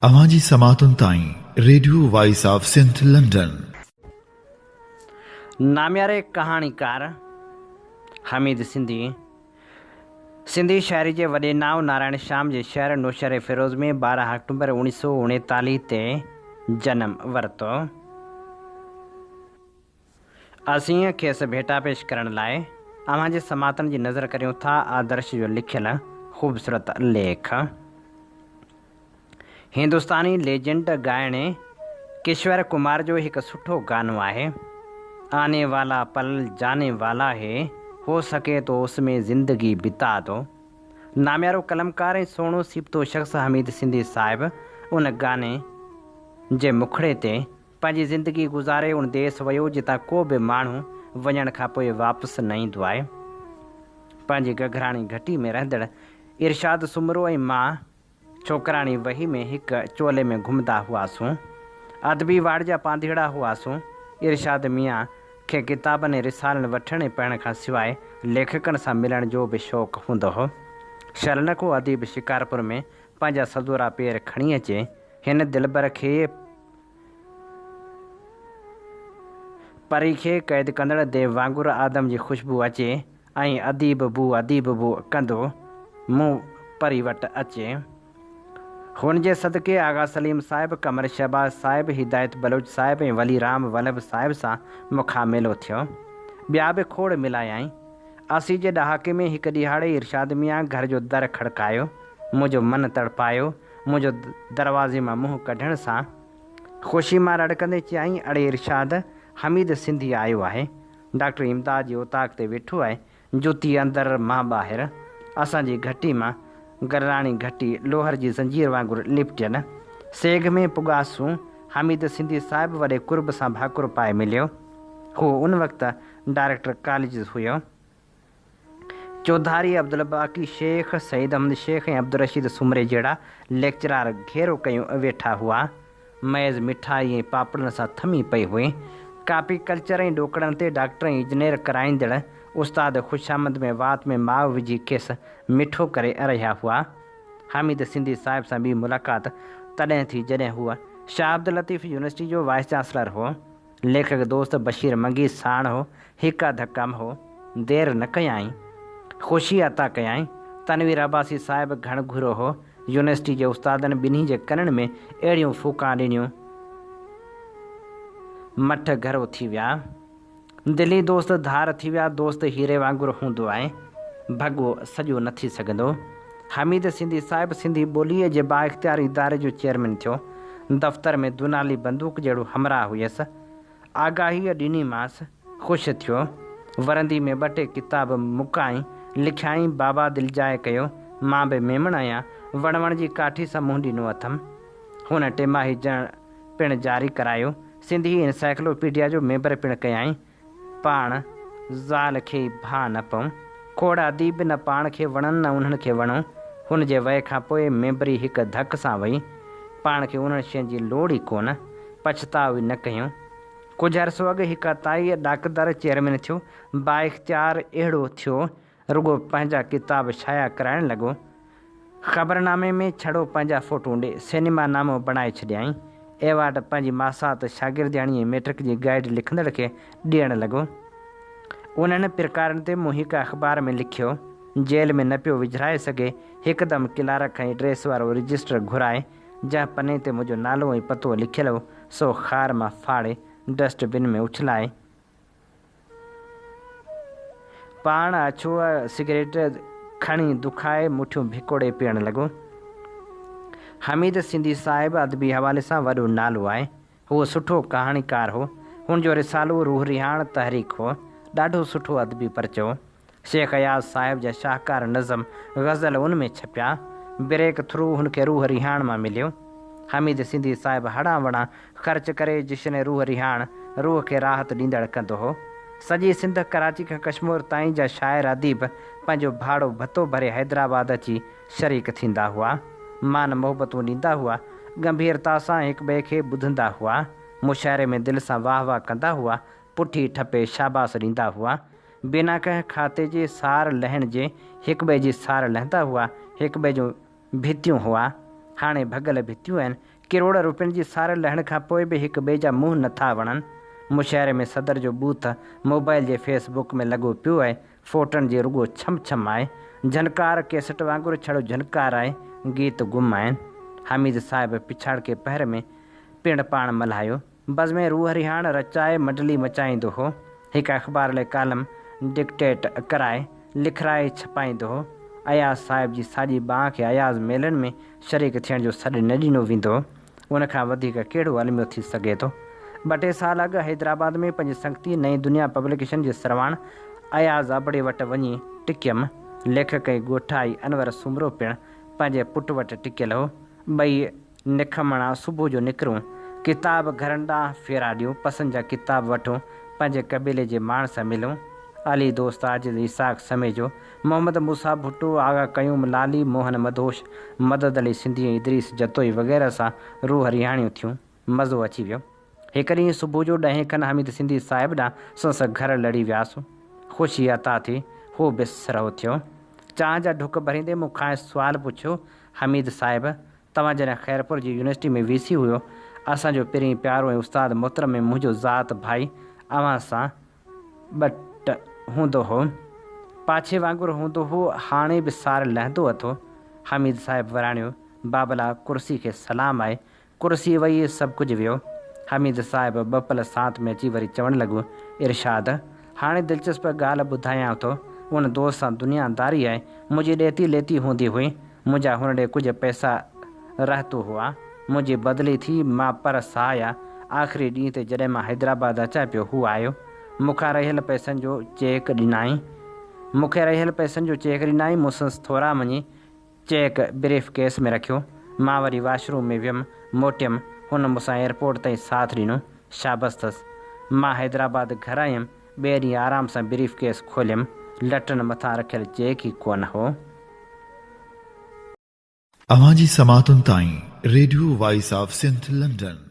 اوهان جي سماعتن تائين radio voice of Sindh London. نامياري ڪهاڻيڪار حميد سنڌي سنڌي شاعري جي وڏي نانء نارائڻ شيام جي شهر نوشهري فيروز ۾ 12 آڪٽومبر 1939 تي جنم ورتو. اسين کيس ڀيٽا پيش ڪرڻ لاء اوهان جي سماعتن جي نظر ڪريون ٿا آدرش جو لکيل خوبصورت ليک. هندستاني ليجنڊ ڳائڻي ڪشور ڪمار جو هڪ سٺو گانو آهي، آني والا پل جاني والا هي، هو سڪي تو اس ۾ زندگي بتا دو. ناميارو قلمڪار ۽ سهڻو سيبتو شخص حميد سنڌي صاحب ان گاني جي مکڙي تي پنهنجي زندگي گذاري ان ديس ويو جتان ڪو به ماڻهو وڃڻ کان پوء واپس نه ايندو آهي. پنهنجي گگهراڻي گهٽي ۾ رهندڙ ارشاد سومرو ۽ مان ڇوڪراڻي وهي ۾ هڪ چولي ۾ گهمندا هئاسون. ادبي واڙ جا پانڌيئڙا هئاسون. ارشاد ميان کي ڪتابن ۽ رسالن وٺڻ ۽ پڙهڻ کان سواء ليکڪن سان ملڻ جو به شوق هوندو هو. شل نه ڪو اديب شڪارپور ۾ پنهنجا سدورا پير کڻي اچي، هن دلبر کي پري کي قيد ڪندڙ ديو وانگر آدم جي خوشبو اچي ۽ اديب بو اديب بو ڪندو مون پري وٽ اچي. هن جي صدقي آغا سليم صاحب، قمر شهباز صاحب، هدايت بلوچ صاحب ۽ ولي رام ولڀ صاحب سان مکاميلو ٿيو. ٻيا به کوڙ ملايائين. 80 جي ڏهاڪي ۾ هڪ ڏيهاڙي ارشاد ميان گهر جو در کڙڪايو. منهنجو من تڙپايو. منهنجو دروازي مان منهن ڪڍڻ سان خوشي مان رڙ ڪندي چيائين، اڙي ارشاد، حميد سنڌي آيو آهي. ڊاڪٽر امداد جي اوطاق تي ويٺو آهي، جتي اندر مان ٻاهر، اسان جي گهٽي مان گرراڻي گهٽي لوهر جي زنجير وانگر لپٽيل. سيگهه ۾ پڳاسون، حميد سنڌي صاحب وڏي قرب سان ڀاڪر پائي مليو. هو ان وقت ڊائريڪٽر ڪاليجز هيو. چوڌاري عبدالباقي شيخ، سعيد احمد شيخ ۽ عبدالرشيد سومري جهڙا ليڪچرار گهيرو ڪيون ويٺا هئا. ميز مٺائي ۽ پاپڙن سان ٿمي پئي هئي. ڪاپي ڪلچر ۽ ڏوڪڙن تي ڊاڪٽر ۽ انجنيئر ڪرائيندڙ استاد خوشامد ۾ وات ۾ مائو وجهي کيس مٺو ڪري رهيا هئا. حميد سنڌي صاحب سان ٻي ملاقات تڏهن ٿي جڏهن هو شاهه عبداللطيف يونيورسٽي جو وائيس چانسلر هو. ليکڪ دوست بشير منگي ساڻ هو. هڪ اڌ ڪم هو. دير نه ڪيائين. خوشي عطا ڪيائين. تنوير عباسي صاحب گهڻ گهرو هو. يونيورسٽي جي استادن ٻنهي جي ڪنن ۾ اهڙيون ڦوڪان ڏنيون، مٺ گهرو ٿي ويا. دلي دوست ڌار ٿي ويا. دوست هيري وانگر هوندو آهي، ڀڳو سڄو نه ٿي سگهندو. حميد سنڌي صاحب سنڌي ٻوليء جي بااختيار اداري جو چيئرمين ٿيو. دفتر ۾ دونالي بندوق جهڙو همراهه هيس. آگاهيء ڏنيمانس، خوش ٿيو. ورندي ۾ ٻه ٽي ڪتاب مڪائين، لکيائين، بابا دلجاء ڪيو، مان به ميمڻ آهيان، وڻ وڻ جي ڪاٺي سان منهن ڏنو اٿم. هن ٽماهي جڻ پڻ جاري ڪرايو. سنڌي انسائيڪلوپيڊيا جو ميمبر پڻ ڪيائين. پاڻ زال کي ئي ڀانء نه پئون. کوڙ اديب به نه پاڻ کي وڻن نه انهن کي وڻون. هن جي وئي کان پوء ميمبري هڪ ڌڪ سان وئي. پاڻ کي انهن شين جي لوڙ ئي ڪونه. پڇتاء ئي نه ڪيون. ڪجهه عرصو اڳ هڪ عطائي ڏاڪدر چيئرمين ٿيو. بااختيار اهڙو ٿيو، رڳو پنهنجا ڪتاب شايع ڪرائڻ لڳو. خبرنامي ۾ ڇڙو پنهنجا فوٽو ڏي سئنيما نامو بڻائي ڇڏيائين. ايوارڊ پنهنجي ماسات شاگردياڻي ۽ مئٽرڪ جي گائيڊ لکندڙ کي ڏيڻ لڳو. انهن پرڪارن تي مون هڪ اخبار ۾ لکيو. جيل ۾ نه پيو وجهرائي سگهي، هڪدم ڪلارڪ ۽ ڊريس وارو رجسٽر گهرائي، جنهن پني تي منهنجو نالو ۽ پتو لکيل هو، سو خار مان ڦاڙي ڊسٽ بن ۾ اڇلائي، پاڻ اڇو سگريٽ کڻي دکائي مٺيون ڀڪوڙي پيئڻ لڳو. حميد سنڌي صاحب ادبي حوالي سان وڏو نالو آهي. هو سٺو ڪهاڻيڪار هو. هن جو رسالو روح رهاڻ تحريڪ هو. ڏاڍو سٺو ادبي پرچو هو. شيخ اياز صاحب جا شاهڪار نظم، غزل ان ۾ ڇپيا. بريڪ ٿرو هن کي روح رهاڻ مان مليو. حميد سنڌي صاحب هڙان وڙان خرچ ڪري جشن روح رهاڻ، روح کي راحت ڏيندڙ ڪندو هو. سڄي سنڌ، ڪراچي کان ڪشمور تائين جا شاعر اديب پنهنجو ڀاڙو ڀتو ڀري حيدرآباد اچي شريڪ ٿيندا هئا. مان محبتون ڏيندا هئا. ڳنڀيرتا سان هڪٻئي کي ٻڌندا هئا. مشاعري ۾ دل سان واهه واهه ڪندا هئا. پٺي ٺپي شاباس ڏيندا هئا. بنا ڪنهن کاتي جي سار لهڻ جي هڪٻئي جي سار لهندا هئا. هڪٻئي جون ڀتيون هئا. هاڻي ڀڳل ڀتيون آهن. ڪروڙ روپين جي سار لهڻ کان پوء به هڪ ٻئي جا منهن نه ٿا وڻن. مشاعري ۾ صدر جو ٻوٿ موبائل جي فيس بڪ ۾ لڳو پيو آهي. فوٽن جي رڳو ڇم ڇم آهي. جهنڪار ڪيسٽ وانگر ڇڙو جهنڪار آهي. گيت گم آهن. حميد صاحب پڇاڙڪي پهر ۾ پڻ پاڻ ملهايو. بزم روح رهاڻ رچائي منڊلي مچائيندو هو. هڪ اخبار لاء ڪالم ڊڪٽيٽ ڪرائي، لکرائي ڇپائيندو هو. اياز صاحب جي ساڄي ٻانهن کي اياز ميلن ۾ شريڪ ٿيڻ جو سڏ نه ڏنو ويندو هو. ان کان وڌيڪ ڪهڙو الميو ٿي سگهي ٿو. ٻه ٽي سال اڳ حيدرآباد ۾ پنهنجي سنگتي نئين دنيا پبليڪيشن جي سرواڻ اياز ابڙي وٽ وڃي ٽڪيم. ليکڪ ۽ ڳوٺائي انور سومرو پڻ پنهنجي پٽ وٽ ٽڪيل هو. ٻئي نکمڻا صبح جو نڪرون، ڪتاب گهرن ڏانهن ڦيرا ڏيون، پسند جا ڪتاب وٺون، پنهنجي قبيلي جي ماڻهن سان ملون. علي دوست عاجز، اسحاق سميجو، محمد موسيٰ ڀٽو، آغا قيوم لالي، موهن مدهوش، مدد علي سنڌي ۽ ادريس جتوئي وغيره سان روح رهاڻيون ٿيون. مزو اچي ويو. هڪ ڏينهن صبح جو ڏهين کن حميد سنڌي صاحب ڏانهن سندس گهر لڙي وياسون. خوشي عطا ٿي. هو به سرهو ٿيو. چانهه جا ڍڪ ڀريندي مون کانئس سوال پڇيو، حميد صاحب! توهان جڏهن خيرپور جي يونيورسٽي ۾ وي سي هيو، اسان جو پرين پيارو ۽ استاد محترم ۽ منهنجو ذات ڀائي اوهان سان ٻٽ هوندو هو. پاڇي وانگر هوندو هو، هاڻي به سار لهندو اٿو؟ حميد صاحب وراڻيو، بابلا ڪرسي کي سلام آهي، ڪرسي وئي سڀ ڪجهه ويو. حميد صاحب ٻه پل سانت ۾ اچي وري چوڻ لڳو، ارشاد! هاڻي دلچسپ ڳالهه ٻڌايانء ٿو. ان دوست سان دنيا داري آهي. منهنجي ڏيتي ليتي هوندي هئي. منهنجا هن ڏي ڪجهه پئسا رهتو هئا. منهنجي بدلي ٿي، مان پر سهايا. آخري ڏينهن تي جڏهن مان حيدرآباد اچان پيو، هو آيو. مون کان رهيل پئسن جو چيڪ ڏنائين. مون کي رهيل پئسن جو چيڪ ڏنائين. مون سندس ٿورا مڃي چيڪ بريف ڪيس ۾ رکيو. مان وري واش روم ۾ ويم، موٽيم، هن مون سان ايئرپورٽ تائين ساٿ ڏنو. شابس ٿس. مان حيدرآباد گهر آيم، ٻئي ڏينهن آرام سان بريف ڪيس کوليم، لٽن مٿان رکيل چيڪ ئي ڪونه هو. اوهان جي سماعتن تائين radio voice of Sindh London.